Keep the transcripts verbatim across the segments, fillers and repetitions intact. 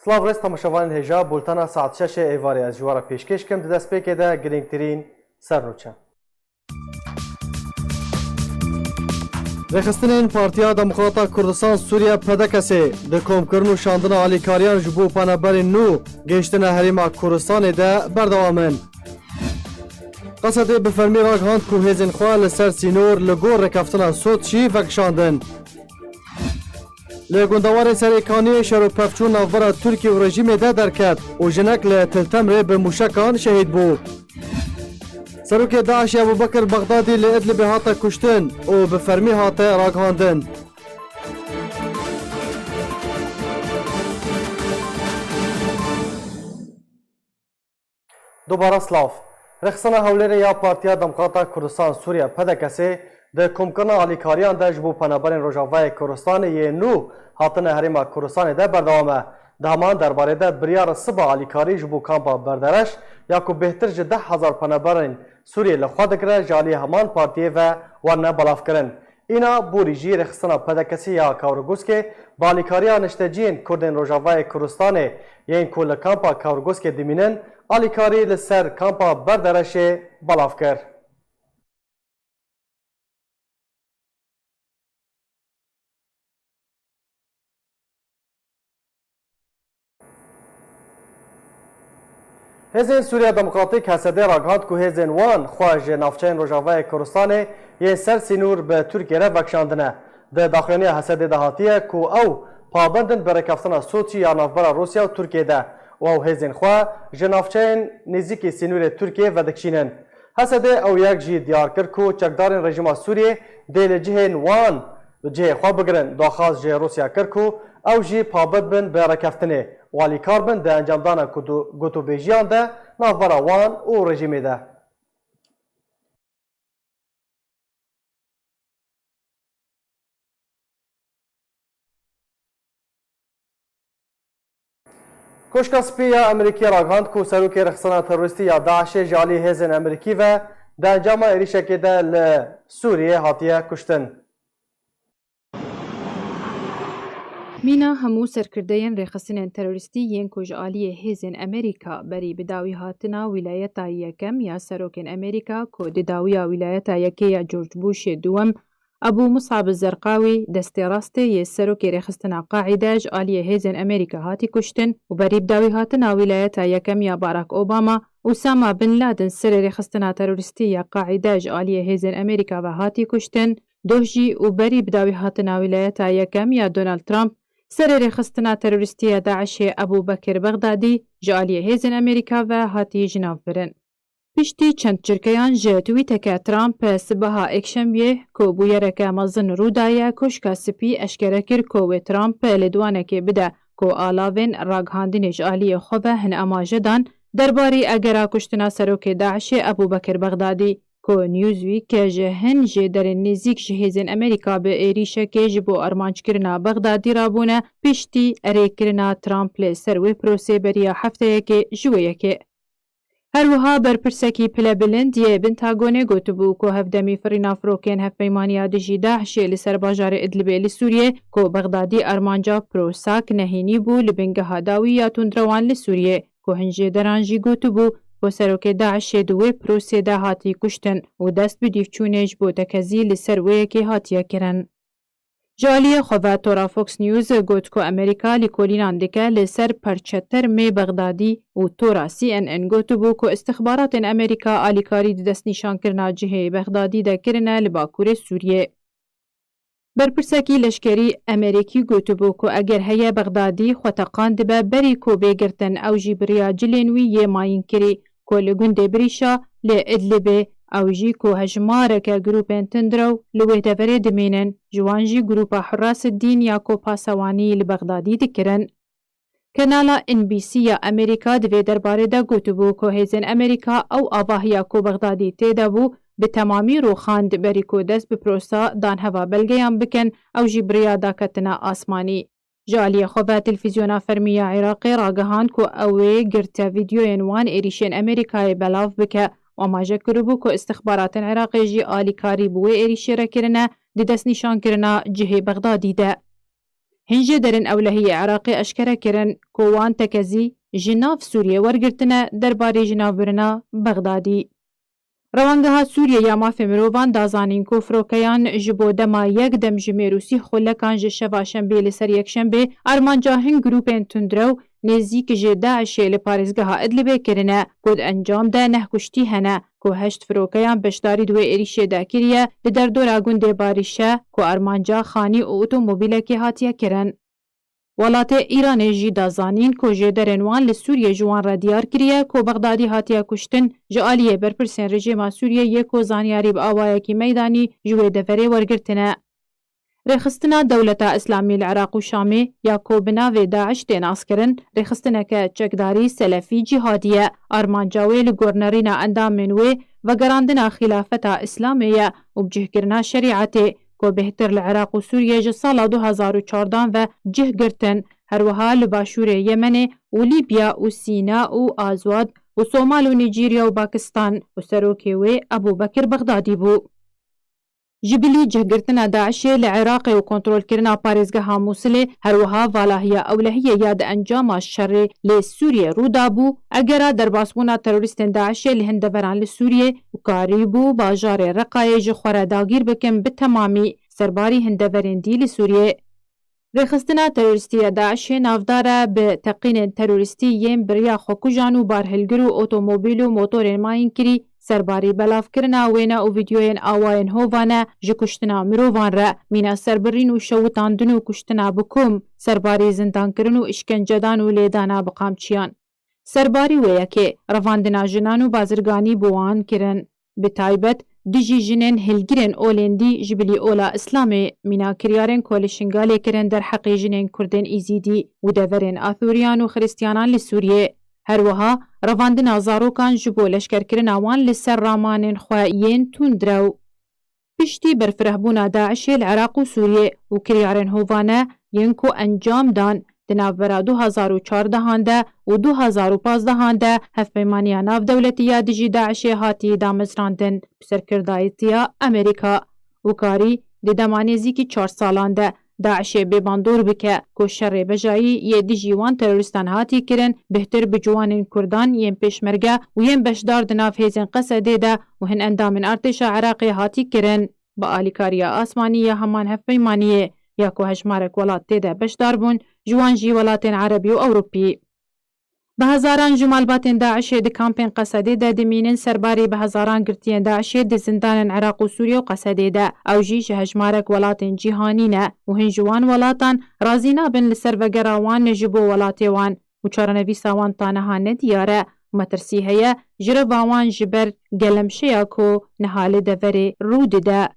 Silav rêz temaşevanên hêja, bultena saet şeşê êvarê ez ji we re pêşkêş kim. Di destpêkê de girîngtirîn sernûçe. Rêxistinên Partiya Demokrata Kurdistan Sûriye P D K S'ê di komkirin û şandina alîkariyan ji bo penaberên nû gihiştine Herêma Kurdistanê de berdewam in. Qesedê bi fermî ragihand ku hêzên xwe li ser sînor li gor rêkeftina Soçî vekişandin. Li gundewarên Serêkaniyê şer û pevçûn navbera Tirkiye û rejîmê de derket û jinek li Til Temrê bi mûşekan şehîd bû. Serokê DAIŞê Ebûbekir Bexdadî li Idlibê hate kuştin û bi fermî hate ragihandin. Dubara silav. Rêxistina Hewlêrê ya Partiya Demokrata Kurdistan Sûriye P D K S'ê di komkirina alîkariyan de ji bo penaberên Rojavayê Kurdistanê yê nû hatine Herêma Kurdistanê de berdewam e. Di heman derbarê de biryara siba alîkarî ji bo kampa Berdereş ya ku bêhtir ji deh hezar penaberên Sûriyê li xwe digire ji aliyê heman partiyê ve werine belavkirin. Îna borî jî rêxistina P D K S'ê ya Kawrguskê bi alîkariya nişteciyên Kurdên Rojavayê Kurdistanê yên ku li kampa Kawrguskê dimînin, alîkarî li ser kampa Berdereşê belav kir. Hêzên Sûriya Demokratîk, H S D, ragihand ku hêzên wan xwe ji navçeyên Rojavayê Kurdistanê yên ser sînor bi Tirkiye re vekişandine. Di daxuyaniya H S D de hatiye ku ew pabend in bi rêkeftina Soçî ya navbera Rûsya û Tirkiye de û ew hêzên xwe ji navçeyên nêzîkî sînorê Tirkiyê vedikişînin. H S D ew yek jî diyar kir ku çekdarên rejîma Sûriyê dê li cihên wan cihê xwe bigirin, daxwaz ji Rûsya kir ku ew jî pabend bin bi rêkeftinê û alîkar bin di encamdana gotû-, gotûbêjiyan de navbera wan û rejîmê de. Koşka Spî ya Amerîkî ragihand ku serokê rêxistina terorîstî ya DAIŞê ji alî hêzên Amerîkî ve di encama êrîşekê de li Sûriyê hatiye kuştin. Mîna hemû serkirdeyên rêxistinên terorîstî yên ku ji aliyê hêzên Amerîka berî bi dawî hatina wîlayeta yekem ya serokên Amerîka ku di dawiya wîlayeta yekê ya George Bushê duwem, Ebû Musab Zerqawî, destê rastê yê serokê rêxistina Qaîde ji aliyê hêzên Amerîka hatî kuştin û berî bi dawî hatina wîlayeta yekem ya Barack Obama, Usama bin Laden serê rêxistina terorîstî ya Qaîde ji aliyê hêzên Amerîka ve hatî kuştin, doh jî û berî bi dawî hatina wîlayeta yekem ya Donald Trump, serê rêxistina terorîstî ya DAIŞê Ebû Bekir Bexdadî ji aliyê hêzên Amerîka ve hatî jinavbirin. Piştî çend çirkeyan ji twîteke Trump sibeha êkşemiyê ku bûyereke mezin rû daye, Koşka Spî eşkere kir ku wê Trump lêdwanekê bide ku alavên ragihandinê ji aliyê xwe ve hin amaje dan derbarî egera kuştina serokê DAIŞê Ebû Bekir Bexdadî, ku Newsweek ji hin jêderên nêzîk ji hêzên Amerîka bi êrîşekê ji bo armanckirina Bexdadî rabûne piştî erêkirina Trump li ser wê prosê beriya hefteyekê ji wê yekê. Her wiha berpirsekî pilebilind yê Pentagonê gotibû ku hevdemî firîna firokên hevpeymaniya dijî DAIŞê li ser bajarê Idlibê li Sûriyê ku Bexdadî armanca prosak nehênî bû li bingeha dawî ya tundrewan li Sûriyê, ku hin jêderan jî gotibû ku serokê DAIŞê di wê prosê de hatî kuştin û dest bi dîvçûnê ji bo tekezî li ser wê yekê hatiye kirin. Ji aliyê xwe ve tora Fox News got ku Amerîka lîkolînan dike li ser perçetermê Bexdadî û tora C N N gotibû ku îstixbaratên Amerîka alîkarî di destnîşankirina cihê Bexdadî de kirine li bakurê Sûriyê. Berpirsekî leşkerî Amerîkî gotibû ku eger heye Bexdadî xwe teqan dibe berî ku bê girtin, ew jî bi riya cilên wî yê mayînkirî ku li gundê Birîşa li Idlibê Ew jî ku hejmareke grûpên tundrew li wê deverê dimînin, ji wan jî grûpa Hurras Dîn ya ku pasewanî li Bexdadî dikirin. Kanala N B C ya Amerîka di vê derbarê de gotibû ku hêzên Amerîka ew avahiya ku Bexdadî tê de bû, bi temamî rûxand berî ku dest bi prosa danheva belgeyan bikin, ew jî bi riya daketina asmanî. Ji aliyê xwe ve Televîzyona Fermî ya Iraqê ragihand ku ew ê girte vîdyoyên wan êrîşên Amerîkayê belav bike û amaje kiribû ku îstixbaratên Iraqê jî alîkarî bi wê êrîşê re kirine di destnîşankirina cihê Bexdadî de. Hin jêderên ewlehiyê Iraqê eşkere kirin ku wan tekezî ji nav Sûriyê wergirtine derbarê jinavbirina Bexdadî. Rewangeha Sûriyê ya Mafê Mirovan da zanîn ku firokeyan ji bo dema yek demjimêr û sîh xulekan ji şeva şembê li ser yekşembê armanca hin grûpên tundrew nêzîk ji DAIŞê li parêzgeha Idlibê kirine, ku di encam de neh kuştî hene, ku heşt firokeyan beşdarî di wê êrîşê de kiriye, li derdora gundê Barîşe, ku armanca xanî û otomobîlekê hatiye kirin. Welatê Îranê jî da zanîn ku jêderên wan li Sûriyê ji wan re diyar kiriye ku Bexdadî hatiye kuştin, ji aliyê berpirsên rejîma Sûriyê yê ku zanyarî bi awayekî meydanî ji wê deverê wergirtine. Rêxistina Dewleta Îslamî li Iraq û Şamê ya ku bi navê DAIŞ tê naskirin, rêxistineke çekdarî selefî cîhadî ye. Armanca wê li gor nerîna endamên wê vegerandina xîlafeta Îslamê ye û bicihkirina şerîetê, ku bêhtir li Iraq û Sûriyê ji sala du hezar û çardan ve cih girtin, her wiha li başûrê Yemenê û Lîbya û Sîna û Azwad û Somal û Nîjerya û Pakistan û serokê wê Ebû Bekir Bexdadî bû. Ji bilî cihgirtina DAIŞê li Iraqê û kontrolkirina parêzgeha Mûsilê, her wiha valahiya ewlehiyê ya di encama şerê li Sûriyê rû dabû, egera derbasbûna terorîstên DAIŞê li hin deveran li Sûriyê û karîbû bajarê Reqayê ji xwe re dagîr bikin bi temamî, serbarî hin deverên dî li Sûriyê. Rêxistina terorîstî ya DAIŞê navdar e bi teqînên terorîstî yên bi riya xwekujan û barhilgir û otomobîl û motorên mayînkirî, serbarî belavkirina wêne û vîdyoyên awayên hovane ji kuştina mirovan re, mîna serbirîn û şewitandin û kuştina bi kom, serbarî zindankirin û îşkencedan û lêdana bi qamçiyan. Serbarî wê yekê, revandina jinan û bazirganî bi wan kirin. Bi taybet, dijî jinên hilgirên olên dî ji bilî ola Îslamê, mîna kiryarên ku li Şingalê kirin derheqê jinên Kurdên Îzîdî û deverên Athûriyan û Xiristiyanan li Sûriyê. Her wiha, revandina zarokan ji bo leşkerkirina wan li ser ramanên xwe yên tundrew. Piştî berfirehbûna DAIŞê li Iraq û Sûriyê û kiryarên hovane yên ku encam dan di navbera du hezar û çardehan de û du hezar û pazdehan de hevpeymaniya navdewletî ya dijî DAIŞê hatî damezrandin bi serkirdayetiya Amerîka û karî di dema nêzîkî çar salan de DAIŞê bê bandor bike ku şerê bejayî yê dijî wan terorîstan hatî kirin, bêhtir bi ciwanên Kurdan yên pêşmerge û yên beşdar di nav hêzên Qesedê de û hin endamên artêşa Iraqê hatî kirin. Bi alîkariya asmanî ya heman hevpeymaniyê ya ku hejmarek welat tê de beşdar bûn, ji wan jî welatên Erebî û Ewropî. Bi hezaran ji malbatên DAIŞê di kampên Qesedê de dimînin, serbarî bi hezaran girtiyên DAIŞê di zindanên Iraq û Sûriye û Qesedê de. Ew jî ji hejmarek welatên cîhanî ne û hin ji wan welatan razî nabin li ser vegera wan ji bo welatê wan û çarenivîsa wan ta niha nediyar e û metirsî heye ji reva wan ji ber gelemşeya ku niha li deverê rû dide.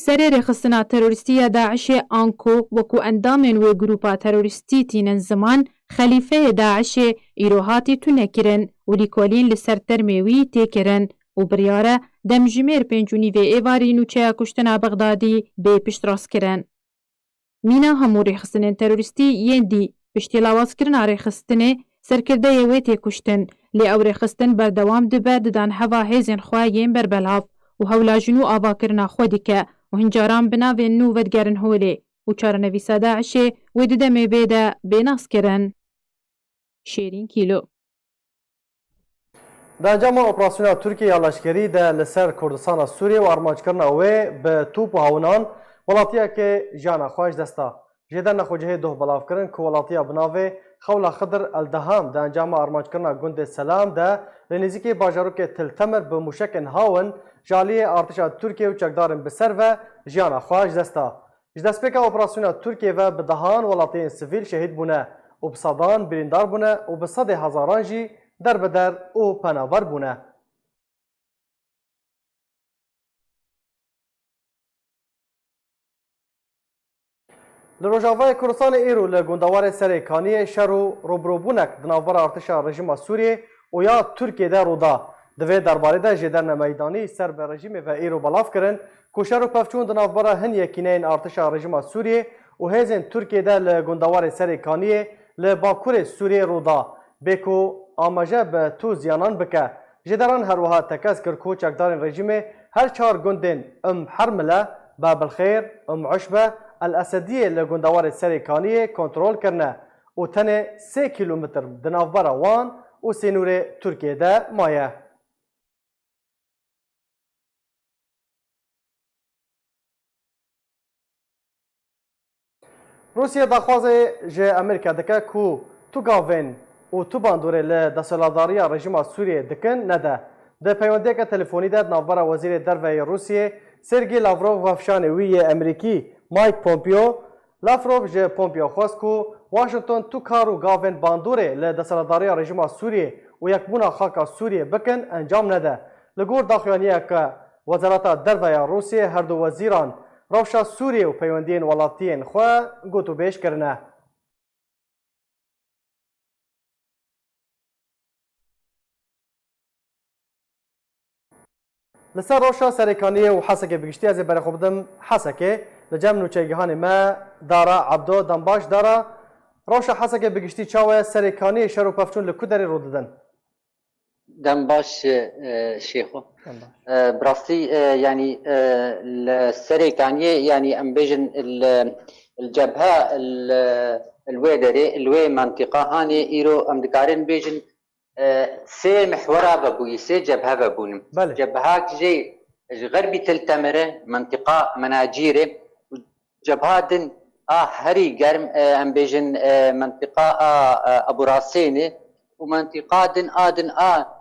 Serê rêxistina terorîstî ya DAIŞê anku wekû endamên wê grûpa terorîstî tînin ziman, xelîfeyê DAIŞê îro hatî tunekirin û lîkolîn li ser termê wî tê kirin û biryar e demjimêr pênc û nîvê êvarî nûçeya kuştina Bexdadî bê piştrastkirin. Mîna hemû rêxistinên terorîstî yên dî, piştî lawazkirina rêxistinê, serkirdeyê wê tê kuştin, lê ew rêxistin berdewam dibe di danheva hêzên xwe yên berbelav û hewla ji nû avakirina xwe dike û hin caran bi navên nû vedigerin holê û çarenivîsa DAIŞê wê di demê bê de bê naskirin. Şêrîn Kîlo. Di encama operasyona Tirkiye ya leşkerî de li ser Kurdistana Sûriyê û armanckirina wê bi top û hawinan, welatiyeke jiyana xwe ji dest da. Jêder nexwecihê doh belav kirin ku welatiya bi navê Xewla Xidir El Deham di encama armanckirina gundê Selam de li nêzîkî bajarokê Til Temir bi mûşekên hawin ji aliyê artêşa Tirkiye û çekdarên bi ser ve jiyana xwe ji dest da. Ji destpêka operasyona Tirkiye ve bi dehan welatiyên sivîl şehîd bûne û bi sedan birîndar bûne û bi sedê hezaran jî derbeder û penaber bûne. Li Rojavayê Kurdistanê îro li gundewarê Serê Kaniyê şer û rûbirûbûnek di navbera artişa rejîma Sûriyê û ya Tirkiyê de rû da. Di vê derbarê de jêderine meydanî ser bi rejîmê ve îro belav kirin ku şer û pevçûn di navbera hin yekîneyên artişa rejîma Sûriyê û hêzên Tirkiyê de li gundewarê Serê Kaniyê li bakurê Sûriyê rû da. Bê ku amaje bi tu ziyanan bike. Jêderan her wiha tekez kir ku çekdarên rejîmê her çar gundên Umm Hermile, Bab el Xêr, Umm Uşbe, El Esediyê li gundewarê Serê Kaniyê kontrol kirine û tenê sê kîlometr di navbera wan û sînorê Tirkiyê de maye. Rûsya daxwazê ji Amerîka dike ku tu gavên û tu bandorê li desthilatdariya rejîma Sûriyê dikin nede. Di peywendiyeke telefonî de di navbera Wezîrê Derve yê Rûsiyê Sergî Lavrov û hevşanê wî yê Amerîkî Mike Pompeo, Lavrov ji Pompeo xwest ku Washington tu kar û gavên bandorê li desthilatdariya rejîma Sûriyê û yekbûna xaka Sûriyê bikin encam nede. Li gor daxuyaniyeke Wezareta Derve ya Rûsiyê her du wezîran rewşa Sûriyê û peywendiyên welatiyên xwe gotûbêj kirine. Li ser rewşa Serêkaniyê û Hesekê bi giştî ez ê berê xwe bidim Hesekê. Li cem nûçegihanê me Dara Ebdo, dem baş Dara. Rewşa Hesekê bi giştî çawa ye? Serêkaniyê şer û pevçûn li ku derê rû didin? Dem baş, e, Şêxo. Dem baş. E, bi rastî, e, yanî, e, li Serêkaniyê, yanî em bêjin li, li cebhe, li, li wê derê, li wê mentiqa hanê îro em dikarin bêjin, e, sê mihwera vebûyî, sê cebhe vebûnin. Belê. Cebhak jê ji Xerbî Til Temir e, mentiqa Menacîr e, û cebha din a herî germ, e, em bêjin, e, mentiqa a, e, Eburasênê û mentiqa din a din a,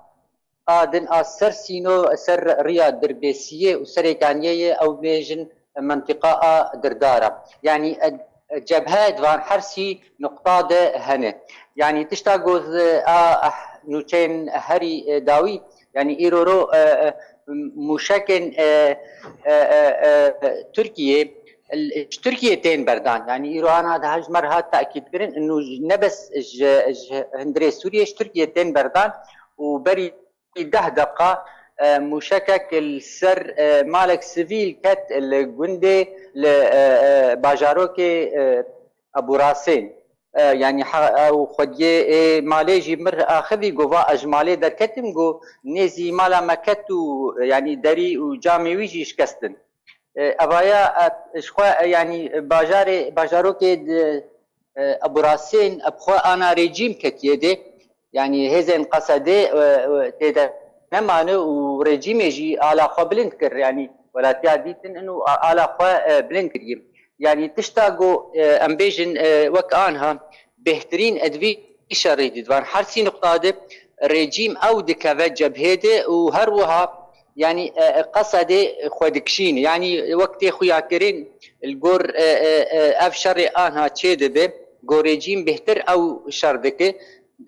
a din a ser sîno, ser riya Dirbêsiyê û Serêkaniyê ye, ew bêjin mentiqa a Dirdara. Yanî, e, e, cebhe di van her sî nuqta de hene. Yanî tişta ku, e, a, ah, nûçeyên herî, e, dawî, yanî îro ro, e, e, mûşekên, e, e, e, e, Tirkiyê, ji Tirkiyê tên berdan. Yanî îro ana daha ji me re hat tekîd kirin, û ne bes ji, ji hundirê Sûriyê, ji Tirkiyê tên berdan û berî deh deqa, e, mûşekek li ser, e, malek sivîl ket li gundê, li, e, e, bajarokê, e, Eburasên. E, yanî ha-, ew xwediyê, ê, malê jî mir axivî, got, va ez ji malê derketim, got, nêzî mala me ket û, yanî derî û camê wî jî şikestin. E, evaya, e, ji xwe, e, yanî bajarê, bajarokê di, e, Eburasên, e, bi xwe ana rejîm ketiye dê. Yanî hêzên Qesedê, e, e, tê de nemane û rejîmê jî ala xwe bilind kir. Yanî welatiya dîtin û a-, ala xwe, e, bilind kiriye. Yanî tişta ku, e, em bêjin, e, wek anha bêhtirîn e di vî şerê dî. Di van her sî nuqta de rejîm ew dikeve cebhê de û her wiha, yanî, e, e, Qesedê xwe dikişîne. Yanî wek tê xuyakirin li gor, e, e, e, ev şerê anha çêdibe, ku rejîm bêhtir ew şer dike.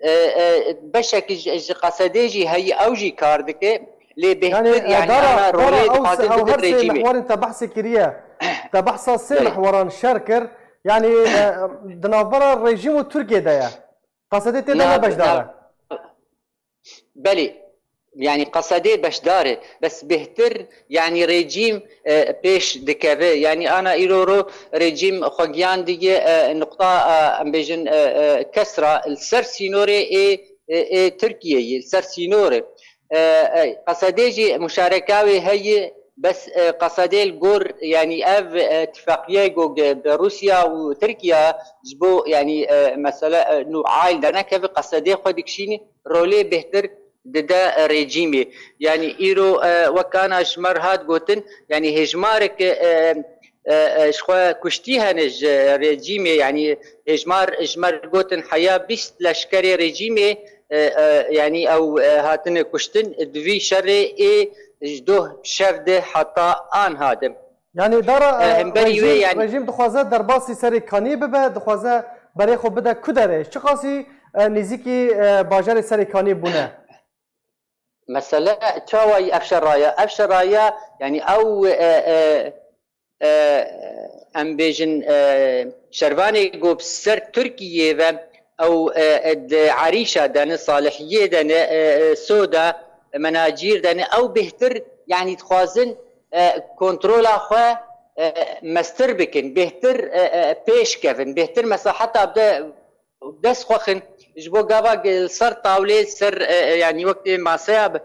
E, e, beşekî ji, ji Qesedê jî heye, ew jî kar dike. Lê bêhtir, yanî, e, dara, ana dara rolê ew dixwaze se-, ew bide her sê rejîmê. Mihwarên te behsê kiriye. Te behsa sê Belê. Mihwaran şer kir. Yanî, e, di navbera rejîm û Tirkiyê de ye. Qesedê tê de Na-, ne beşdar e? Na-, Belê. Yanî Qesedê beşdar e. Bes bêhtir, yanî rejîm, e, pêş dikeve. Yanî ana îro ro rejîm xwe giyandiye, e, nuqta, e, em bêjin, e, e, kesra li ser sînorê ê, ê, ê Tirkiyeyê, li ser sînorê. E, e, Qesedê jî muşareka wê heye, bes, e, Qesedê li gor, yanî ev, e, tifaqiyê ku ge-, bi Rûsya û Tirkiye ji bo, yanî, e, mesele, e, nû ail de nekeve, Qesedê xwe dikişîne, rolê bêhtir dide, e, rejîmê. Yanî îro, e, wek ana ji me re hat gotin, yanî hêjmarek, e, e, e, ji xwe kuştî hene ji rejîmê, yanî hêjmar ji me re gotin heya bîst leşkerê rejîmê, e, e, yanî ew, e, hatine kuştin, di vî şerê ê ji doh şev de heta anha de. Yanî dara, E, e, hemberî wê rejîm, yanî rejîm dixwaze derbasî Serê Kaniyê bibe, dixwaze berê xwe bide ku derê? Çiqasî, e, nêzîkî, e, bajarê Serê Kaniyê bûne? Mesele çawa yî ev şer raya? Ev şer raya, yanî ew, e, e, e, em bêjin, e, şervanê ku bi ser Tirkiyê ve ew, e, e, di Erîşa de ne, Salihiyê de ne, e, e, Soda, Menacîr de ne, ew bêhtir, yanî dixwazin, e, kontrola xwe, e, mestir bikin, bêhtir, e, e, pêş kevin, bêhtir mesaheta bide dest xwe xin, ji bo gava li ser tawlê, ser, e, e, yanî wextê maseya bi,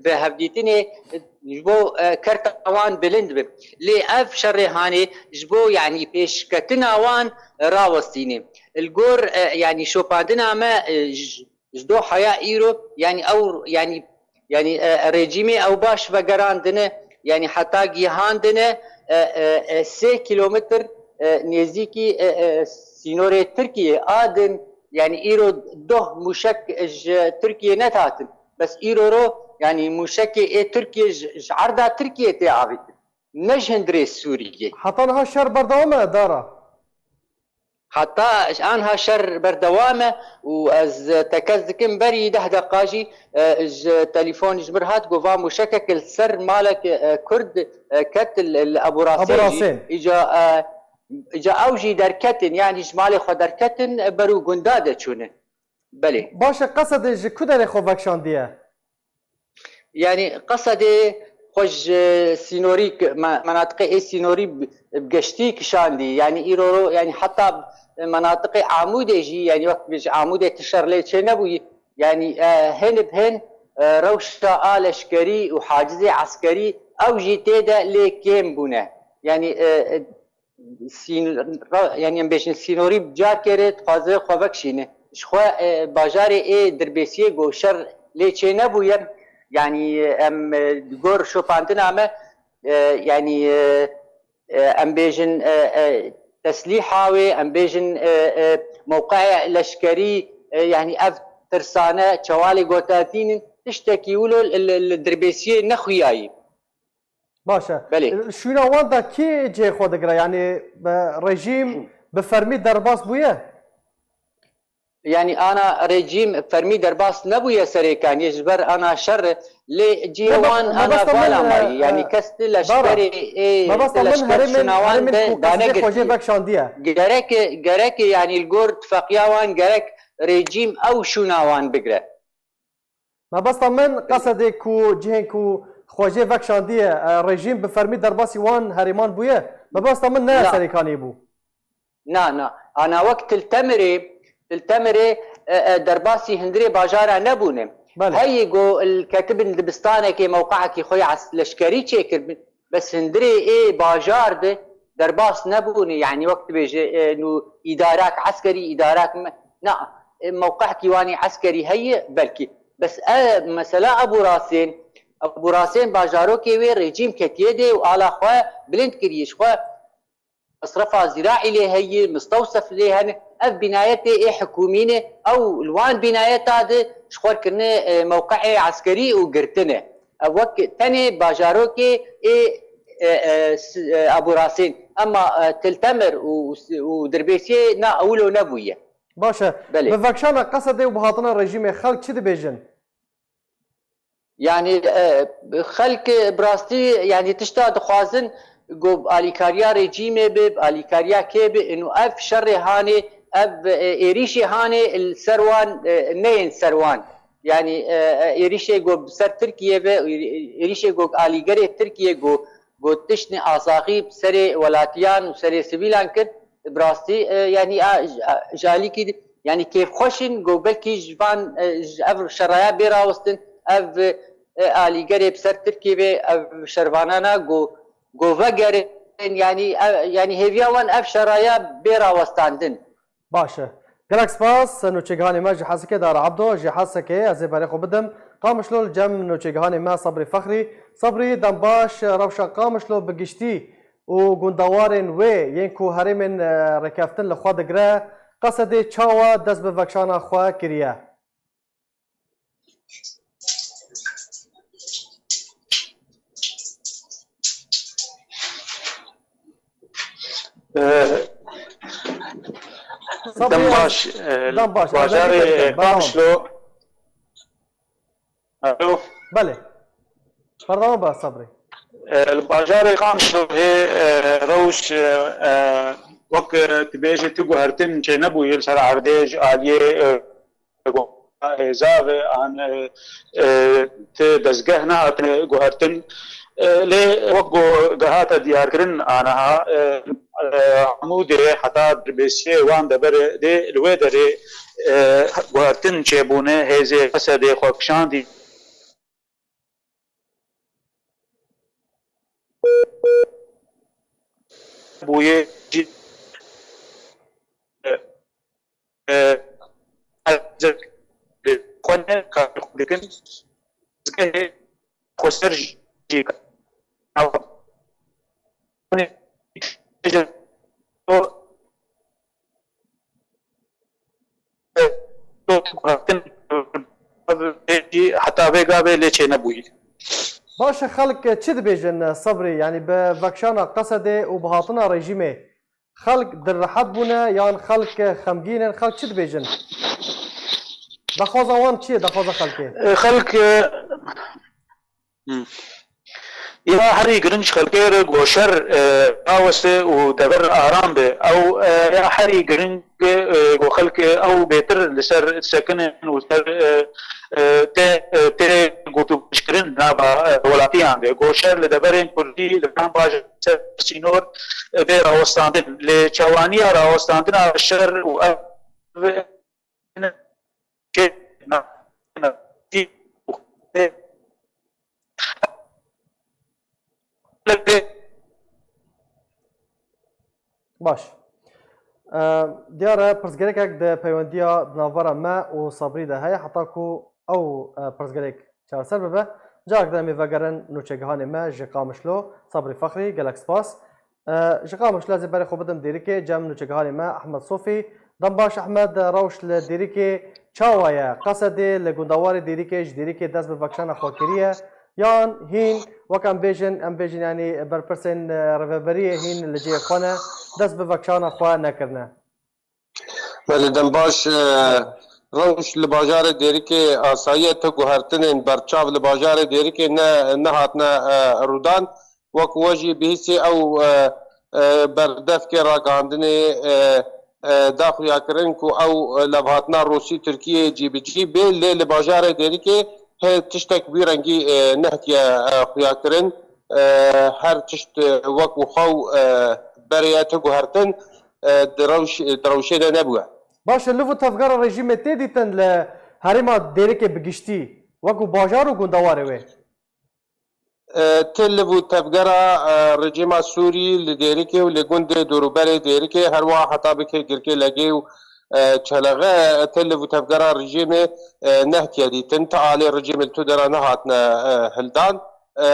bi hevdîtinê, e, ji bo, e, kerta wan bilind be. Lê ev şerê hanê ji bo, yanî pêşketina wan rawestîne. Li gor, e, yanî şopandina me, e, ji, ji Dohaya îro, yanî ew, yanî Yanî, e, rejîmê ew baş vegerandine, yanî heta gihandine, e, e, e, sê kîlometr, e, nêzîkî, e, e, sînorê Tirkiyê adin, yanî îro doh mûşek ji Tirkiyê nedihatin. Bes îro ro, yanî mûşekê ê Tirkiyê ji, ji erda Tirkiyê tê avêtin. Ne ji hundirê Sûriyê. Heta niha şer berdewam e, Dara? Heta ji anha şer berdewam e û ez tekez dikim berî deh deqa jî, e, ji telefon ji mir hat, got, va mûşekek li ser malek, e, Kurd, e, ket li, li Eborasê jî. Eborasê. Îca, e, îca ew jî derketin, yanî ji malê xwe derketin, e, ber û gunda de çûne. Belê. Baş e, Qesedê ji ku derê xwe vekşandiye? Yanî Qesedê xwe ji sînorî, me-, menatiqê ê sînorî bi, bi geştî kişandî. Yanî îro, yanî heta menatiqê Amûdê jî, yanî wek ji Amûdê ti şer lê çênebûyî. Yanî, e, hên bi hên, e, rewşa a leşkerî û hacizê eskerî ew jî tê de lê kêm bûne. Yanî, e, e, sîn-, ra-, yanî em bêjin sînorî bi carkê re dixwaze xwe vekişîne. Ji xwe, e, bajarê ê Dirbêsiyê ku şer lê çênebûye, yanî, e, em, e, di gor şopandina me, e, yanî, e, e, em bêjin, e, e, teslîha wê, em bêjin, e, e, mewqeya leşkerî, e, yanî ev tirsane çewalê gotatînin, tiştekî wilo li, li, li Dirbêsiyê nexuyayî. Baş e. Belê. Şûna wan de kî cihê xwe digire? Yanî, e, rejîm bi fermî derbas bûye? Yanî ana rejîm fermî derbas nebûye Serêkaniyê ji ber ana şer, lê cihê wan ana vala mayî. Yanî kes ti leşkerê ê, ti leşker şûna wan de danegirtiye. Gerek, gerek yanî li gor tifaqiya wan gerek rejîm ew şûna wan bigire. Mebesta min Qesedê ku cihên ku xwe jê vekşandiye, e, rejîm bi fermî derbasî wan herêman bûye. Mebesta min ne Serêkaniyê bû. Na, na. Ana wek Til Temirê, Til Temirê, e, e, derbasî hundirê bajara nebûne. Belê. Heyî ku li ketibin dibistanekê mewqeekî xwe ya es-, leşkerî çêkirbin. Bes hundirê ê bajar de derbas nebûne, yanî wek dibêje, e, nû îdarak eskerî, îdarak me-, na, e, mewqehkî wanî eskerî heye, belkî. Bes, e, mesela Ebû Rasên, Ebû Rasên bajarokê wê rejîm ketiye dê û ala xwe bilind kiriye, ji xwe mesrefa zîraî lê heye, mistewsef lê hene. Ev bînayetê ê hikûmî ne, ew li wan bînayeta de ji xwe kirine, e, mewqeê eskerî û girtine. Ev wek tenê bajarokê ê, e, e, s-, e, Ebû Rasên. Ema, e, Til Temir û, û, û Dirbêsiyê na ewilo nebûye. Baş e. Belê. Bi vekşana Qesedê û bi hatina rejîmê xelk çi dibêjin? Yanî, e, xelk bi rastî, yanî tişta dixwazin ku bi alîkariya rejîmê be, bi alîkariya kê be, û ev şerê hanê, ev, e, êrîşê hanê li ser wan, e, neyên ser wan. Yanî, e, e, êrîşê ku bi ser Tirkiye ve, êrîşê ku alîgerê Tirkiye ku, ku tiştê asaxî bi serê welatiyan û serê sivîlan kir, bi rastî, e, yanî, a, a, ji alîkî di-, yanî kêfxweş in, ku belkî ji van, e, ji ev şeraya bê rawestin, ev, e, alîgerê bi ser Tirkiyê ve, ev şervanana ku, ku vegerin, yanî, e, yanî hêviya wan ev şeraya bê rawestandin. Baş e. Gelek spas. Nûçegihanê me ji Hesekê Dara Ebdo, ji Hesekê ez ê berê xwe bidim Qamişlo li cem nûçegihanê me Sebrî Fexrî. Sebrî, dem baş, rewşa Qamişlo bi giştî û gundewarên wê yên ku herêmên, e, rêkeftin li xwe digire, Qesedê çawa dest bi vekşana xwe kiriye? Ee, Sabrî, dem baş, e, dem baş, bajarê, e, Qamişlo. Alo. Belê. Berdewam be, Sabrî. E, li bajarê Qamişlo hê, e, rewş, e, e, wek, e, tu bêjî tu guhertin çênebûye li ser erdê ji aliyê, e, hêza ve an, e, e, ti dezgeh nehatine guhertin. E, lê wek ku hate diyarkirin aniha, e, e, Amûdê heta Dirbêsiyê wan deverê dê li wê derê, e, guhertin çêbûne, hêzê Qesedê xwe kişandî. Bûye jî, e, e, xwe ne kar xwe dikin, xwe ser jî heta vê gavê lê çênebûyî. Baş e, xelk çi dibêjin, Sebrî? Yanî bi vekşana Qesedê û bi hatina rejîmê xelk dilrehet bûne yan xelk xemgîn in? Xelk çi dibêjin? Daxwaza wan çi ye? Daxwaza xelkê? E, xelk, e, Hmm. Ya herî giring ji xelkê re ku şer, e, raweste û dever aram be. Ew, e, ya herî giring, e, ku xelk, e, ew bêtir li ser sekinin û ser, e, e, tê, e, tê gotûbêjkirin nava, e, welatiyan de. Ku şer li deverên Kurdî li van bajar ser sînor, e, bê rawestandin. Lê çawaniya rawestandina şer û ev Baş. E, diyar e, pirsgirêkek di peywendiya di navbera me û Sabrî de heye, heta ku ew, e, pirsgirêk çareser bibe, carek din em ê vegerin nûçegihanê me ji Qamişlo. Sabrî Fexrî, gelek spas. E, ji Qamişlo ez ê berê xwe bidim Dêrikê, cem nûçegihanê me Ehmed Sofî. Dem baş Ehmed, rewş li Dêrikê çawa ye? Qesedê li gundewarê Dêrikê ji Dêrikê dest bi vekşana xwe kiriye? Yan hîn, wek em bêjin, em bêjin, yanî berpirsên, e, rêveberiyê hîn li cihê xwe ne, dest bi vekşana xwe nekirine? Belê, dem baş, e, rewş li bajarê Dêrikê asayî ye, ti guhertinên berçav li bajarê Dêrikê ne, nehatine, e, rûdan. Wek we jî bihîsê ew, e, e, berdevkê ragihandinê, e, e, da xuyakirin ku ew, e, levhatina Rûsî Tirkiyê cî bi cî bê, lê li bajarê Dêrikê hê tiştek wî rengî, e, nehatiye, e, xuyakirin. E, her tişt, e, wek û xew, e, berê ye ti guhertin, e, di rewş-, di rewşê de nebûye. Baş e, liv û tevgera rejîmê tê dîtin li herêma Dêrikê bi giştî, wek û bajar û gundewarê wê? E, ti liv û tevgera, e, rejîma Sûrî li Dêrikê û li gundê dorûberê Dêrikê, her wiha heta bikê Girkê Legê û, e, Çelexe, e, ti liv û tevgera rejîmê, e, nehatiye dîtin. Ti alê rejîmê li tu dera nehatine, e, hildan. E,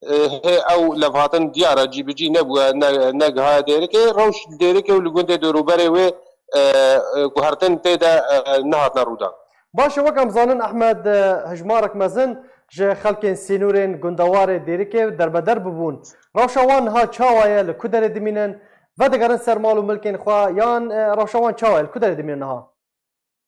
e, hê ew levhatin diyar e, cî bi cî nebûye, ne, negihaye Dêrikê. Rewş li Dêrikê û li gundê dorûberê wê, e, e, guhertin tê de, e, nehatine rûdan. Baş e, wek em zanin, Ehmed, e, hejmarek mezin ji xelkên sînorên gundewarê Dêrikê derbeder bibûn. Rewşa wan niha çawa ye, li ku derê dimînin? Vedigerin ser mal û milkên xwe yan, e, rewşa wan çawa ye, li ku derê dimînin niha?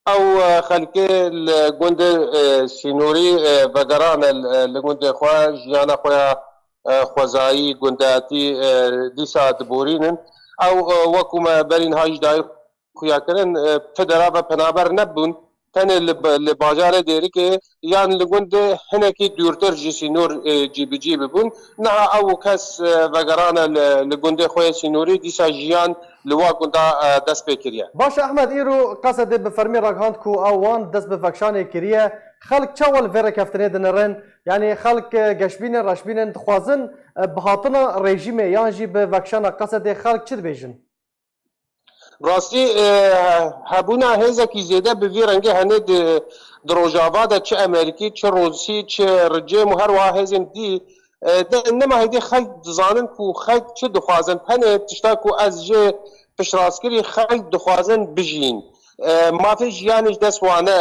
Ew, e, xelkê li gundê, e, sînorî, e, vegerane, e, li gundê xwe, jiyana xwe ya, e, xwezayî, gundayetî, e, dîsa diborînin. Ew, e, wekû me berî niha jî dayî xuya kirin, e, ti dera ve penaber nebûn, tenê li, li bajarê Dêrikê yan li gundê hinekî dûrtir ji sînor, e, cîbicî bibûn. Niha ew kes, e, vegerane li, li gundê xwe yê sînorî, dîsa jiyan li wa gunda, e, dest pê kiriye. Baş e Ehmed, îro Qesedê bi fermî ragihand ku ew wan dest bi vekşanê kiriye. Xelk çawa li vê rêkeftinê dinirin? Yanî xelk, e, geşbînin, reşbînin dixwazin, e, bi hatina rejîmê yan jî bi vekşana Qesedê xelk çi dibêjin? Rastî, e, hebûna hêzekî zêde bi vî rengê hene di, di Rojava de, çi Amerîkî, çi Rûsî, çi Ricêm û her wiha hêzên dî, e, de nema hêdî xelk dizanin ku xelk çi dixwazin. Tenê tişta ku ez jê piştrastkirî, xelk dixwazin bijîn. E, mafê jiyanê ji dest wan ne,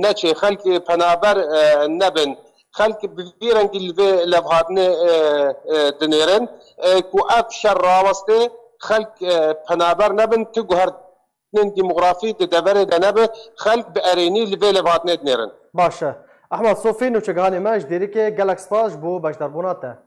neçê, xelk penaber, e, nebin. Xelk bi vî rengî li vê levhatinê, e, e, dinêrin, e, ku ev şer rawestê, xelk, e, penaber nebin, tu guhertinên demografî di deverê de nebe, xelk bi erênî li vê levhatinê dinêrin. Baş e. Ehmed Sofî, nûçegihanê me ji Dêrikê, gelek spas ji bo beşdarbûna te.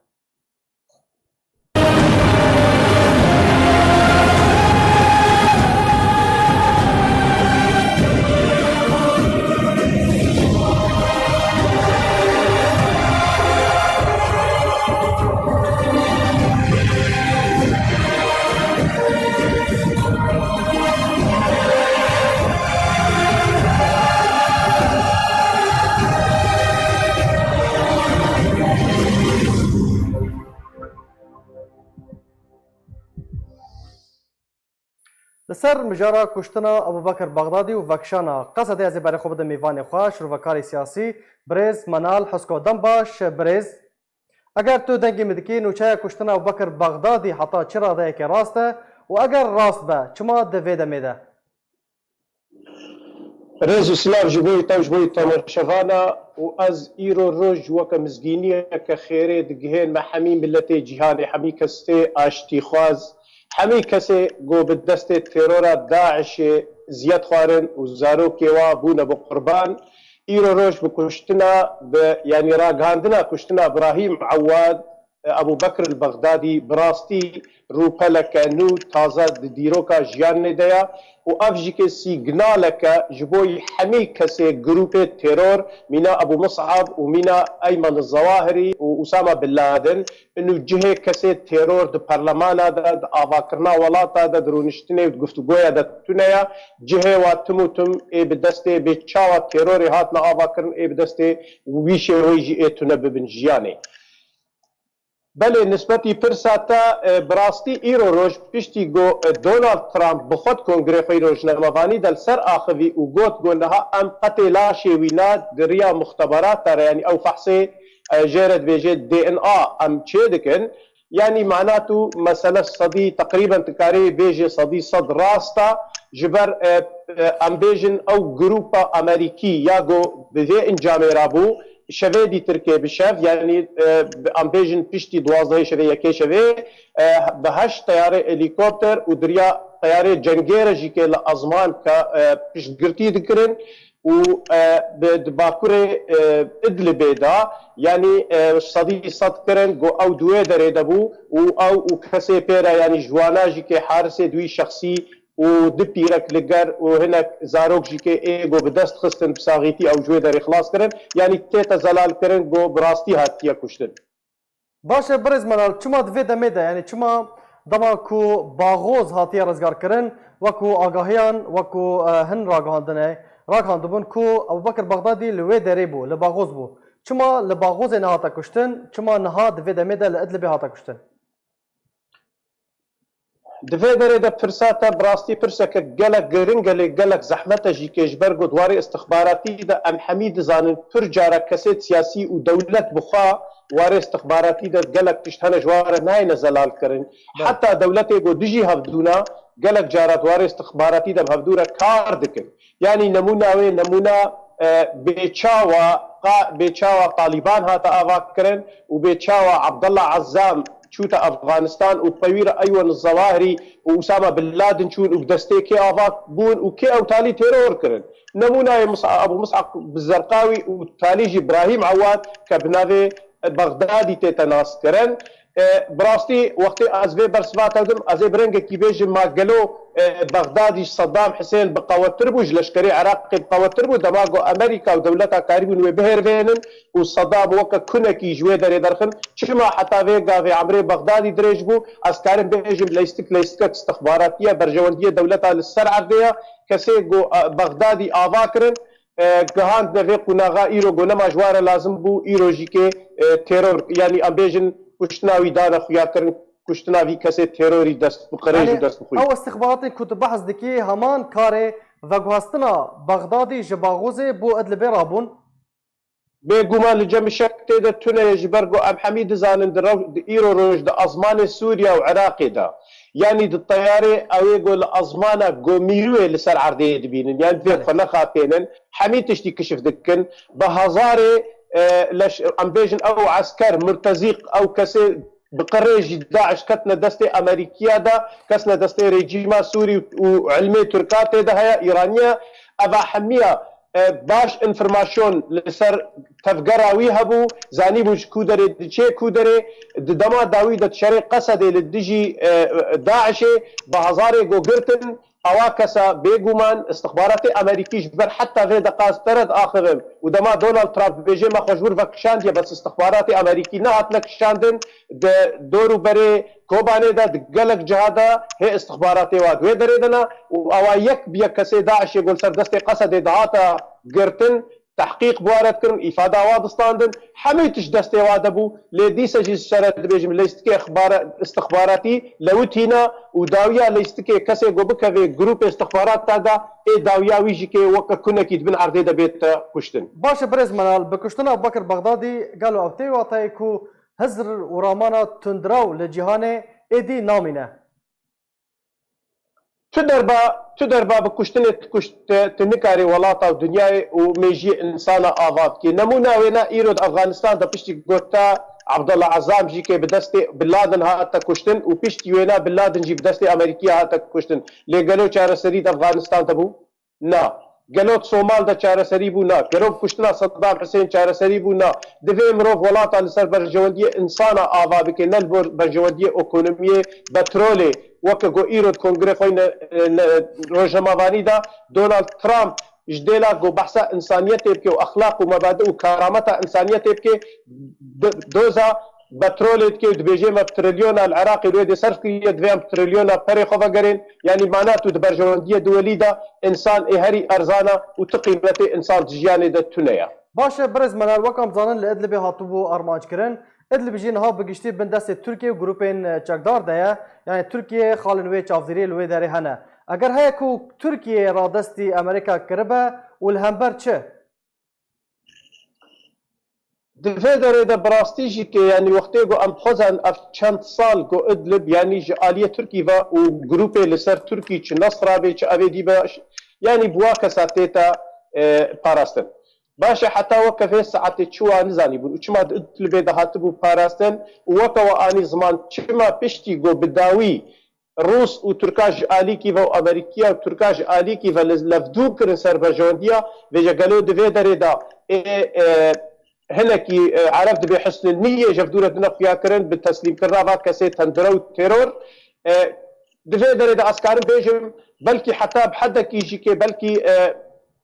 Li ser mijara kuştina Ebûbekir Bexdadî û vekişana Qesedê ez ê berê xwe bidim mêvanê xwe, şirovekarê siyasî, birêz Menal Husko. Dem baş, birêz. Eger tu dengê min dikî, nûçeya kuştina Ebûbekir Bexdadî heta çi radeyekê rast e û eger rast be, çima di vê demê de? Rêz û silav ji bo te û ji bo temaşevana û ez îro roj weke mizgîniyeke xêrê digihên me hemî miletê cîhanê, hemî kesê aştîxwaz, hemî kesê ku bi destê terora DAIŞê ziyet xwarin û zarokê wa bûne bi qurban. Îro roj bi kuştina, bi, yanî ragihandina kuştina Birahîm Ewad, Ebû Bekir el-Bexdadî bi rastî rûpeleke nû taze di dîroka jiyanê de ye û ev jî ke sîgnaleke ji bo hemî kesê grûpê teror, mîna Ebû Mus'ab û mîna Eyman Zewahirî û Usama Bin Laden, inu cihê kesê teror di perlemana de, di avakirina welata de, di rûniştinê û di guftûgoya de tune ye. Cihê wa tim û tim ê bi destê bê çawa terorê hatine avakirin ê bi destê wî şêweyî jî ê tune bibin jiyanê. Belê, nisbetî pirsa te, e, bi rastî îro roj piştî ku, e, Donald Trump bi xwe di kongrê xwe yî rojnamevanî de li ser axivî û got ku niha em qetê laşê wî ne di riya muxteberata re, yanî ew fehsê, e, jê re dibêje D N A em çê dikin. Yanî mana tu mesele sedî teqrîben tu karê bêjê sedî sed rast e. Ji ber, e, e, em bêjin ew grûpa Amerîkî ya ku bi vê encamê re bû, şevê dî Tirkê bi şev, yanî, e, em bêjin piştî duwazdehê şevê, yekê şevê, e, bi heşt teyarê helîkopter û diriya teyarê cengê re jî ke li ezman ke, e, piştgirtî dikirin û, e, bi, di bakurê, e, Idlibê de, yanî, e, sedî sed kirin ku ew di wê derê de bû û ew û kesê pê re, yanî ji wana jî ke harisê di wî şexsî û du pîrek li ger û hinek zarok jî ke ê ku bi dest xistin bi saxîtî ew ji wê derê xilas kirin, yanî tête zelalkirin ku bi rastî hatiye kuştin. Baş e, birêz Meral, çima di vê demê de, yanî çima dema ku Baxoz hatiye rizgarkirin, wekû agahiyan, wekû, e, hin ragihandine, ragihandibûn ku Ebûbekir Bexdadî li wê derê bû, li Baxoz bû. Çima li Baxozê nehate kuştin, çima niha di vê demê de li Idlibê hate kuştin? Di vê derê de pirsa te bi rastî pirseke gelek giring e, lê gelek zehmet e jî ke ji ber ku di warê istixbaratî de em hemî dizanin pir cara kesê siyasî û dewlet bi xwe warê istixbaratî de gelek tişt hene ji wan re nayêne zelalkirin. Belê. Heta dewletê ku dijî hevdû ne, gelek cara di warê istixbaratî de bi hevdû re kar dikin. Yanî nemûna wê, nemûna, e, bê çawa, qa-, bê çawa Talîban hate avakirin û bê çawa Abdullah Ezzam çûte Afganistan û bi wî re Eywan Zewahirî û Usama Bin Laden çûn û bi destê kê ava bûn û kê ew talî teror kirin. Nemûnayê Musa-, Ebû Mus'ab Zerqawî û talî jî Birahîm Ewad ke bi navê Bexdadî tête naskirin. E, bi rastî wextê ez vê bersiva te dim, ez ê bi rengekî bêjim, ma gelo, e, Bexdadî ji Seddam Hisên bi qewettir bû, ji leşkerê Iraqê bi qewettir bû, dema ku Amerîka û dewleta karîbûn wê bihêrvênin û Seddam weke kunekî ji wê derê derxin. Çima heta vê gavê emrê Bexdadî dirêj bû? Ez karim bêjim leystik, leystikek istixbaratî ye, berjewendiyê dewleta li ser erdê ye. Kesê ku, e, Bexdadî ava kirin, e, gihandine vê qunaxa îro ku nema ji wan re lazim bû, îro jî kê, e, teror, yanî em bêjin kuştina wî dane xuyakirin, kuştina vî kesê terorî dest bi qirêj û Yanî dest bi xwe. Ew istixbaratên ku tu behs dikî, heman karê veguhestina Bexdadî ji Baxozê bo Idlibê rabûn? Bêguman li cem şek tê de tune ye, ji ber ku em hemî dizanin di rew-, di îro roj di ezmanê Sûriye û Iraqê de, yanî di teyarê ew ê ku li ezmana ku mîrûyê li ser erdê dibînin, yanî divê Belê. xwe nexapênin, hemî tiştî kişif dikin. Bi hezarê, e, leş-, em bêjin ew esker, murtezîq, ew kesê bi qirêj ji DAIŞ ketine destê Amerîkiya de, kesine destê rejîma Sûrî û ilmê Tirka tê de heye, Îraniya. Eva hemiya, e, baş înformasyon li ser tevgera wî hebû, zanîbû ji ku derê diçê, ku derê di dema dawî de di şerê Qesedê li dijî, e, DAIŞê bi hezarê go girtin. Ewa kesa bêguman istixbaratê Amerîkî ji ber heta vê deqa ez te re diaxivim û dema Donald Trump dibêje me xwe ji wir vekişandiye, bes istixbaratê Amerîkî nehatine kişandin, di dor û berê Kobanê de, di gelek ciha de hê istixbaratê wa di wê derê de ne û ewa yek bi yek kesê DAIŞê ku li ser destê Qesedê dihata girtin, Tehqîq bi wa re dikirin, îfada wa distandin, hemû tişt destê wa de bû, lê dîsa jî ji sere dibêjim leyîstikê ixbara-, istixbaratî lewitîna û dawiya leyîstikê kesê ku bikeve grûpê istixbarata de, ê dawiya wî jî kê weke kunekî di bin erdê de bête kuştin. Baş e, birêz Menal, bi kuştina Ebubekir Bexdadî gelo ev tê watayê ku hizr û ramana tundrew li cîhanê êdî namîne? Tu derba, tu derba bi kuştinê tu kuşt-, tu, tu nikarî welata û dinyayê û mêjiyê insana ava bikî. Nemûna wêna îro di Afganistan de piştî gota Abdullah Azam jî kê bi destê Bin Laden hate kuştin û piştî wêna Bin Laden jî bi destê Amerîkiya hate kuştin. Lê gelo çareserî di Afganistan de bû? Na. Gelo di Somal de çareserî bû? Na. Gelo bi kuştina Saddam Hussein çareserî bû? Na. Divê mirov welata li ser berjewendiyê insana ava bike, ne li gor berjewendiyê ekonomiyê, petrolê. Weke ku îro di kongre xwe ne, ne, rojnamevanî de Donald Trump ji dêla ku behsa insaniyetê bike û exlaq û mebadi û karameta insaniyetê bike, di-, doza petrolê dike û dibêje me bi trilyona li Iraqê wê dê serf kiriye, divê em bi trilyona perê xwe vegerên. Yanî mana tu di berjewendiyê duwelî de insan ê herî erzana û tu qîmetê insan di jiyanê de tune ye. Baş e, birêz Menal, wek em zanin li Idlibê hatibû armanc kirin. Idlib jî niha bi giştî bin destê Tirkiye û grûpên çekdar de ye. Yanî Tirkiye xalên wê çavdîriyê li wê derê hene. Eger heye ku Tirkiye radestî Amerîka kiribe û li hember çi? Di vê derê de bi rastî jî ke, yanî wextê ku em xwezan ev çend sal ku Idlib, yanî ji aliyê Tirkî ve û grûpê li ser Tirkî çi Nesra bê, çi evê dî be, yanî bi wa kesa tête, e, parastin. Baş e, heta weke vê saetê çi wa nizanîbûn û çima di Idlibê de hatibû parastin û weke we anî ziman çima piştî ku bi dawî Rûs û Tirka ji alîkî ve û Amerîkiya û Tirka ji alîkî ve li levdû kirin ser berjewendiya, vêce gelo di vê derê de ê, e, hinekî, e, Ereb dibê Husnul Niyê ji hevdû re dine xuya kirin bi teslîmkirina va kesê tendire û teror. E, di vê derê de ez karim bêjim, belkî heta bi hedekî jî kê belkî, e,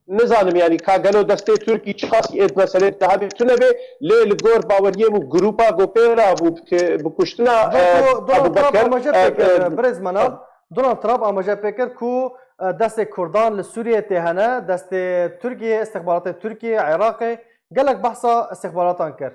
nizanim, yanî ka gelo destê Tirkî çiqasî ê di meselê de hebe tune be, lê li gor baweriyê min grûpa ku pê re bû, bi kuştina, Donald, e, Donald Trump Ebubekir, amaje e, pê kir, e, birêz Menal. Donald Trump amaje pê kir ku, e, destê Kurdan li Sûriyê tê hene, destê Tirkiyê, istixbaratê Tirkiyê, Iraqê, gelek behsa istixbaratan kir.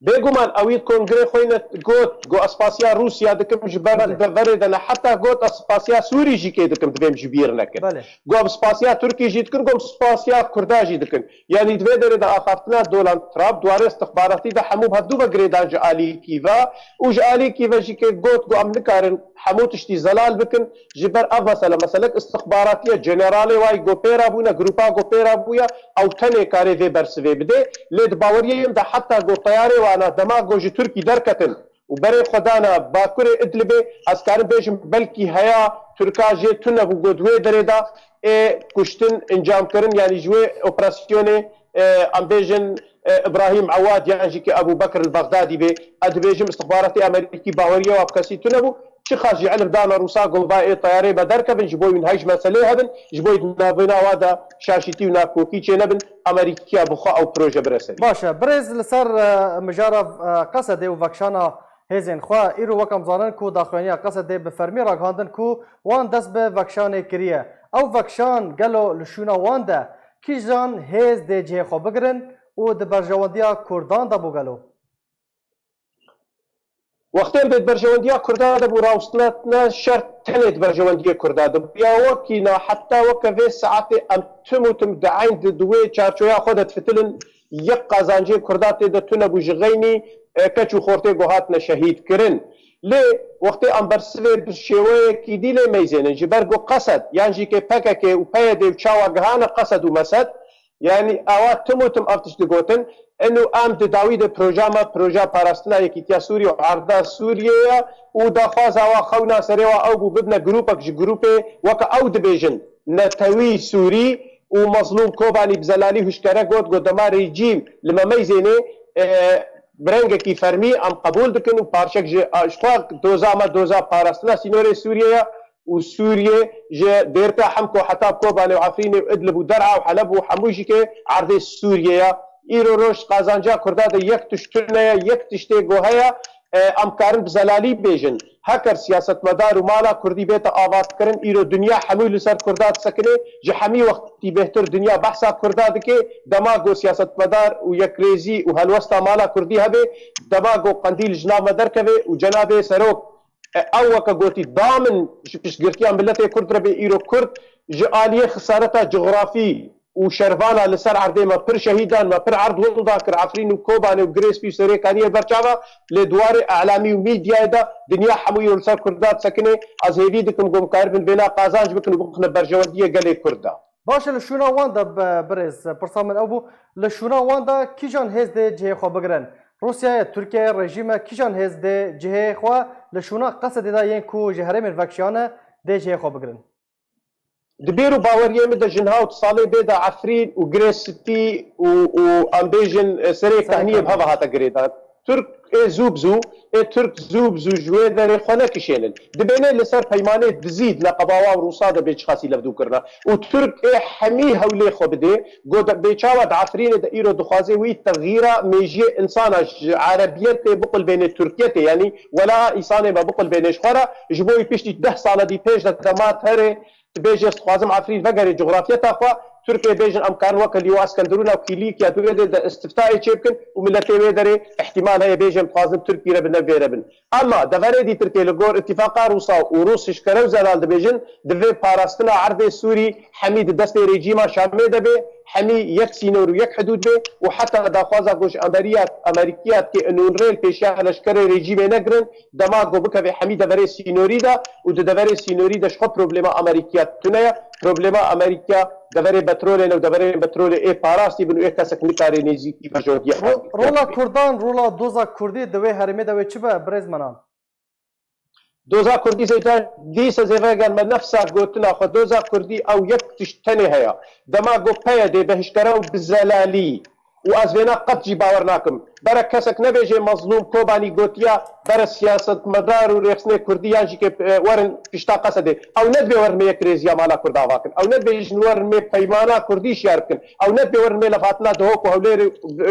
Bêguman ewî kongrê xwe ne got, got ez spasiya Rûsya dikim ji ber Belê. Deverê de ne. Heta got ez spasiya Sûrî jî kê dikim, divêm ji bîr nekin. Belê. Got ez spasiya Tirkî jî dikin, got ez spasiya Kurda jî dikin. Yanî di vê derê de axaftina Donald Trump di warê istixbaratî de hemû bi hevdû ve girêdan ji alîkî ve û ji alîkî ve jî kê got, got em nikarin hemû tiştî zelal bikin. Ji ber ev mesele, meselek istixbaratî ye, generalê wayî ku pê re bûne, grûpa ku pê re bûye, ew tenê karê vê bersivê bidê. Lê di baweriyê min de heta ku teyarê wana dema ku ji Tirkî derketin û berê xwe dana Bakurê Idlibê, ez karim bêjim belkî heya Tirka jê tune bû ku di wê derê de ê kuştin encam kirin, yanî ji wê operasyonê, e, em bêjin, e, Ibrahîm Ewad yan jî ki Ebû Bekir li Bexdadî bê, ez dibêjim istixbaratê Amerîkî baweriya wa bi kesî tune bû. Çiqas jî ilm dana Rûsa ku va ê teyarê me derkevin, ji bo wîn hej meselê hebin, ji bo di navbeyna wa de şaşîtî û nakokî çênebin, Amerîkiya bi xwe ew proje bire serî. Baş e, birêz li ser, e, mijara, e, Qesedê û vekişana hêzên xwe, îro wek em zanin ku daxuyaniya Qesedê bi fermî ragihandin ku wan dest bi vekişanê kiriye. Ew vekişan gelo li şûna wan de kîjan hêz dê cihê xwe bigirin û di berjewendiya Kurdan de bû gelo? Wextê em dê di berjewendiya Kurda de bû, rawestine şert tenê di berjewendiyê Kurda de bû. Ya wekî na heta weke vê saetê em tim û tim di eyn di, di wê çarçoya xwe de difitilin, yek qazancê Kurda tê de tune bû ji xeynî, e, keç û xortê ku hatine şehîd kirin. Lê wextê em bersivê bi şêweyekî dî lê meyzênin, ji ber ku Qesed yan jî kê P K K û P Y D û çawa gihane Qesed û Mesed, yanî ewa tim û tim ev tişt digotin, eno em di dawî de proja me, proja parastina Yekîtiya Sûriyê û Erda Sûriyê ye û daxwaza wa xewna serê wa ew bû bibne grûpek ji grûpê weke ew dibêjin netewî Sûrî û Mezlûm Kobanî bi zelalî hişkere got, got dema rejîm li me meyzênê, e, bi rengekî fermî em qebûl dikin û parçek ji, a, ji xwe doza me doza parastina sînorê Sûriyê ye û Sûriyê ji Dêrika Hemko heta Kobanê û Efrînê û Idlib û Der'a û Heleb û hemû jî kê erdê Sûriyê ye. Îro roj qazanca Kurda de yek tişt tune ye, yek tiştê ku heye, E, em karin bi zelalî bêjin, heker siyasetmedar û mala kurdî bête avatkirin, îro dinya hemû li ser kurda disekine, ji hemî wextî bêhtir dinya behsa kurda dike, dema ku siyasetmedar û yekrêzî û helwesta mala kurdî hebe, dema ku qendîl ji nav me derkeve û cenabê serok, e, ew weke gotî, da min ji piştgirtiya miletê kurd re bê, îro kurd ji aliyê xisareta cografî û şervana li ser erdê me pir şehîdan, me pir erd winda kir, Efrîn û Kobanê û Girê Spî û Serêkaniyê berçava, lê di warê elamî û mîdyayê de dinya hemû îro li ser kurda disekine, ez hêvî dikim ku em karibin vêna qazanc bikin û bixine berjewendiyê gelê kurd de. Baş e, li şûna wan de bi-, birêz, pirsa min ew bû, li şûna wan de kîjan hêz dê cihê xwe bigirin? Rûsyayê, Tirkiyeyê, rejîme kîjan hêz dê cihê xwe li şûna Qesedê de yên ku ji herêmên vekşiyane dê cihê xwe bigirin? Di bîr û baweriyê min de ji niha û salê bê de Efrîn û Girê Spî û, û em bêjin, e, Serê Serê Kahniyê bi Kahniyê. Heva hate girêdan. Tirk ê zû bi zû, ê Tirk zû bi zû ji wê derê xwe nekişênin. Dibêne li ser peymanê dizî di neqeba wan û Rûsa de bê çiqasî levdû kirina. Û Tirk ê hemî hewlê xwe bidê, go de bê çawa di Efrînê de îro dixwaze wî texîra mêjiyê insana ji erebiyetê biqulbêne Tirkiyetê, yanî wela îsanê me biqulbêne ji xwe re, ji bo wî piştî deh sala dî pêş de dema terê, dibêje, ez dixwazim Efrîn vegerê cografiyeta xwe, Tirkiyê bêjin em karin weke Lîwa Eskenderûna û Kîlîkya di wê derê de îstiftayê çêbikin û miletê wê derê îhtîmal heye bêje em dixwazin Tirkî re bin, ne vê re bin. Ema deverê dî Tirkiyê li gor îtîfaqa Rûsa û Rûs hişkere û zelal dibêjin, divê parastina erdê Sûrî hemî di destê rejîma Şamê de bê, hemî yek sînor û yek hidûd bê û heta daxwaza ku ji Ameriya-, Amerîkiya dike inûnrê li pêşiya leşkerê rejîmê negirin, dema ku bikeve hemî deverê sînorî de û di deverê sînorî de ji xwe problema Amerîkiya tune ye. Problema Amerîkiya deverê petrolê ne û deverê petrolê ê parastî bin û ê kesek nikare nêzîkî berjewendiyê Ro-, Amerîkiya rola bike. Kurdan, rola doza Kurdî di wê herêmê de wê çi be, birêz Menan? Doza Kurdî zêde dîse zêve gel me nefsa gotina xwe. Doza Kurdî ew yek tişt tenê heye. Dema ku P Y D bi hişkere û bi zelalî û ez vêna qet jî bawer nakim. Bere kesek nebêje Mezlûm Kobanî gotiya bere siyasetmedar û rêxistinê Kurdî yan jî ke, e, werin pişta Qesedê. Ew nedibê werin me yek rêziya mala Kurda ava kin. Ew nedibê jin werin me peymana Kurdî şiyar bikin. Ew nedibê werin me levhatina Dihok û Hewlêrê,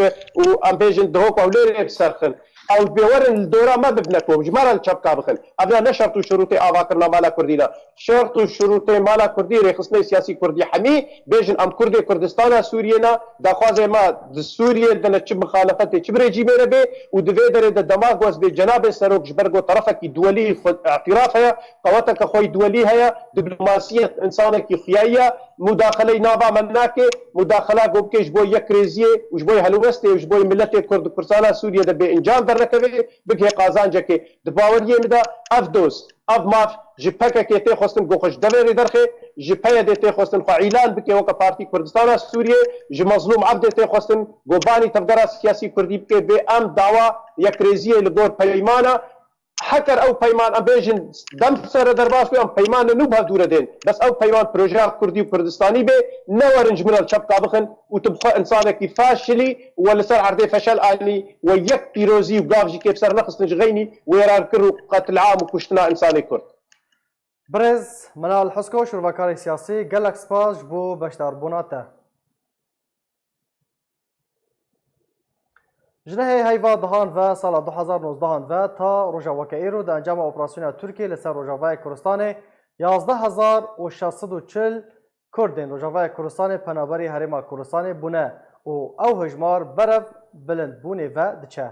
e, û em bêjin Dihok û Hewlêrê bi ser xin. Ew dibê werin li dora me bibine kom, ji me re li çepka bixin. Ev ya ne şert û şirûtê avakirina mala Kurdî ne. Şert û şirûtê mala Kurdî, rêxistinê siyasî Kurdî hemî bêjin em Kurdê Kurdistana Sûriyê ne, daxwazê me di Sûriyê de ne çi mixalefetê, çi bi rejîmê re bê û di vê derê de dema ku ez bê cenabê serok ji ber ku terefekî duwelî xwe îtiraf heye, qeweteke xwe yî duwelî heye, diplomasiyet insanekî xuyayî ye, mudaxeleyî nava me nake, mudaxela ku bike ji bo yekrêziyê û ji bo helwestê û ji bo miletê Kurd û Kurdistana Sûriyê de bê encam dernekeve, bigihê qazancekê. Di baweriyê min de ev doz, ev maf ji P K K tê xwestin ku xwe ji devê rê derxe, ji P Y D tê xwestin xwe îlan bike weke Partî Kurdistana Sûriyê, ji Mezlûm Ebdê tê xwestin ku banî tevgera siyasî Kurdî bike, bê em dawa yekrêziyê li gor peymana, heker ew peyman em bêjin dem sere derbas bû, em peymane nû bi hev dû re dên. Bes ew peyman projeya Kurdî û Kurdistanî bê, ne werin ji min re li çepka bixin û tu bi xwe insanekî faşilî we li ser erdê feşel anî, we yek pîrozî û gav jî kê bi ser nexistin ji xeynî wêran kir û qetil'am û kuştina insanê Kurd. Birêz Minal Husko, şirvekarê siyasî, gelek spas ji bo beşdarbûna te. Ji nehê heyva dehan ve sala du hezar nozdehan ve ta roja weke îro di encama operasyona Tirkiyê li ser Rojavayê Kurdistanê yazdeh hezar û şeş sed û çil Kurdên Rojavayê Kurdistanê penaberî Herêma Kurdistanê bûne û ew hejmar berev bilindbûnê ve diçe.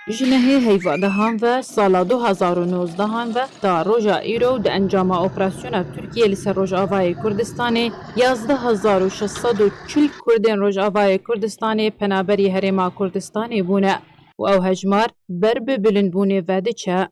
Ji nehê heyva dehan ve sala du hezar û nozdehan ve ta roja îro û di encama operasyona Tirkiyê li ser Rojavayê Kurdistanê yazdeh hezar û şeş sed û çil Kurdên Rojavayê Kurdistanê penaberî Herêma Kurdistanê bûne û ew hejmar ber bi bilindbûnê ve diçe.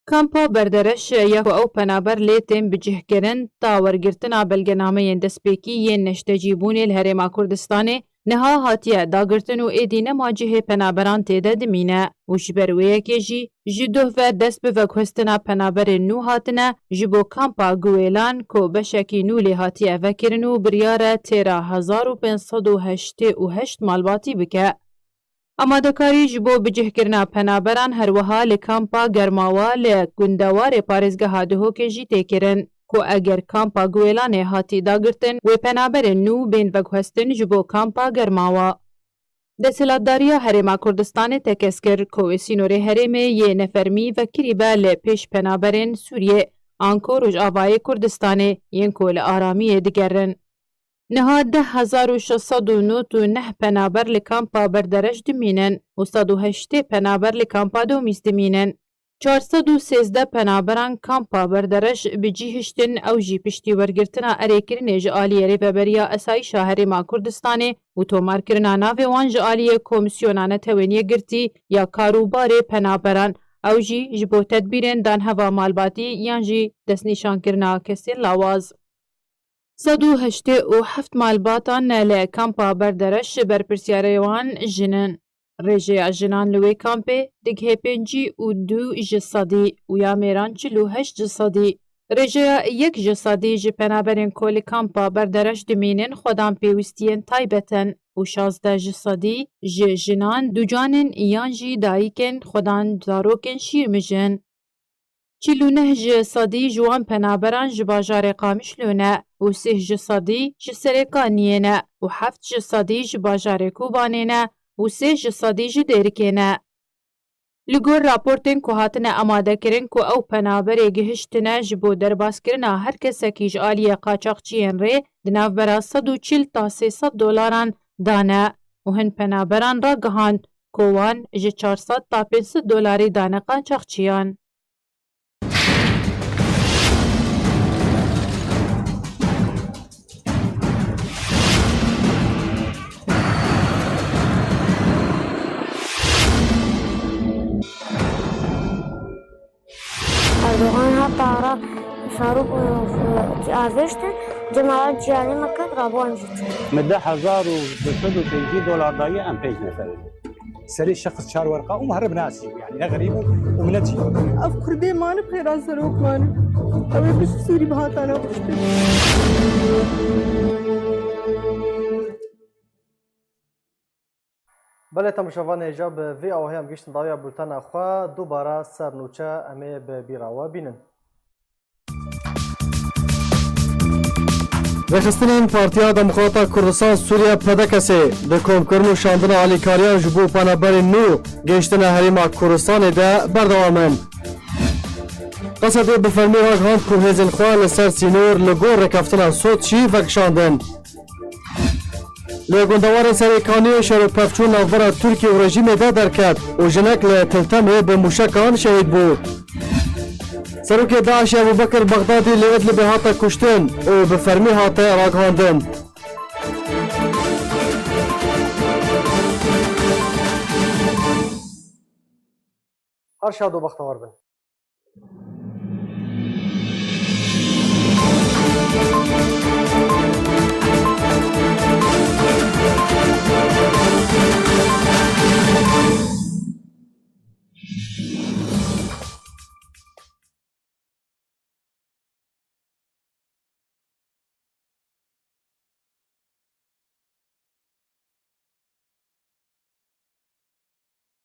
Kampa Berdereş ya ku ew penaber lê tên bicihkirin, ta wergirtina belgenameyên destpêkî yên neştecîbûnê li Herêma Kurdistanê niha hatiye dagirtin û êdî nema cihê penaberan tê de dimîne û ji ber wê yekê jî ji doh ve dest bi veguhestina penaberên nû hatine, ji bo kampa Guwêlan ku beşekî nû lê hatiye vekirin û biryar e têra hezar û pênc sed û heştê û heşt malbatî bike. Amadekarî ji bo bicihkirina penaberan her wiha li kampa Germawa li gundewarê parêzgeha Dihokê jî tê kirin. ku eger kampa Guêlanê hatî dagirtin, wê penaberên nû bên veguhestin ji bo kampa Germawa. Desthilatdariya Herêma Kurdistanê tekez kir ku wê sînorê herêmê yê nefermî vekirîbe li pêş penaberên Sûriyê an ku Rojavayê Kurdistanê yên ku li aramiyê digerin. Niha deh hezar û şeş sed û nod û neh penaber li kampa Berdereş dimînin û sed û heştê penaber li kampa Domîs dimînin. Çar sed û sêzdeh penaberan kampa Berdereş bi cî hiştin, ew jî piştî wergirtina erêkirinê ji aliyê Rêveberiya Esayîşa Herêma Kurdistanê û tomarkirina navê wan ji aliyê Komîsyona Netewên Yekgirtî ya Karûbarê Penaberan, ew jî ji bo tedbîrên danheva malbatî yan jî destnîşankirina kesên lawaz. Sed û heştê û heft malbatan li kampa Berdereş berpirsiyarê wan jin in. Rêjeya jinan li wê kampê digihê pêncî û du ji sedî û ya mêran çil û heşt ji sedî. Rêjeya yek ji sedî ji penaberên ku li kampa Berdereş dimînin xwedan pêwîstiyên taybet in û şazdeh ji sedî ji jinan ducan in yan jî dayikên xwedan zarokên şîrmij in. Çil û neh ji sedî ji wan penaberan ji bajarê Qamişlo ne û sih ji sedî ji Serêkaniyê ne û heft ji sedî ji bajarê Kobanê ne û sê ji sedî ji Dêrikê ne. Li gor raportên ku hatine amadekirin ku ew penaberê gihiştine ji bo derbaskirina her kesekî ji aliyê qaçaxçiyên rê di navbera sed û çil ta sê sed dolaran dane û hin penaberan ragihand ku wan ji çar sed ta pênc sed dolarî dane qaçaxçiyan. Erdogan heta re Farûq, e, e, avêştin, cemala ciyanê me kir, rabû em jî çûn. Me deh hezar û du sed û pêncî dolar daye, em pênc nefer in. Serê şexs çar werqa û me here bi nasî, yanî ne xerîb û, û milet jî. Ev kurdê mane bi xêra serok mane. Ew ê bi Sûrî bi hatana kuştin. Belê temaşevanê hêja, bi vê awahî em gihiştin dawiya bultena xwe, dubara ser nûçe em ê bi bîra we bînin. Rêxistinên Partiya Demokrata Kurdistan Sûriye, P D K S, di komkirin û şandina alîkariyan ji bo penaberên nû gihiştine Herêma Kurdistanê de berdewam in. Qesedê bi fermî ragihand ku hêzên xwe li ser sînor li gor rêkeftina Soçî vekişandin. Li gundewarên Serêkaniyê şer û pevçûn navbera Tirkiye û rejîmê de derket û jinek li Tiltemê bi mûşekan şehîd bû. Serokê DAIŞê Ebûbekir Bexdadî li Idlibê hate kuştin û bi fermî hate ragihandin. Her şad û bextewar bin.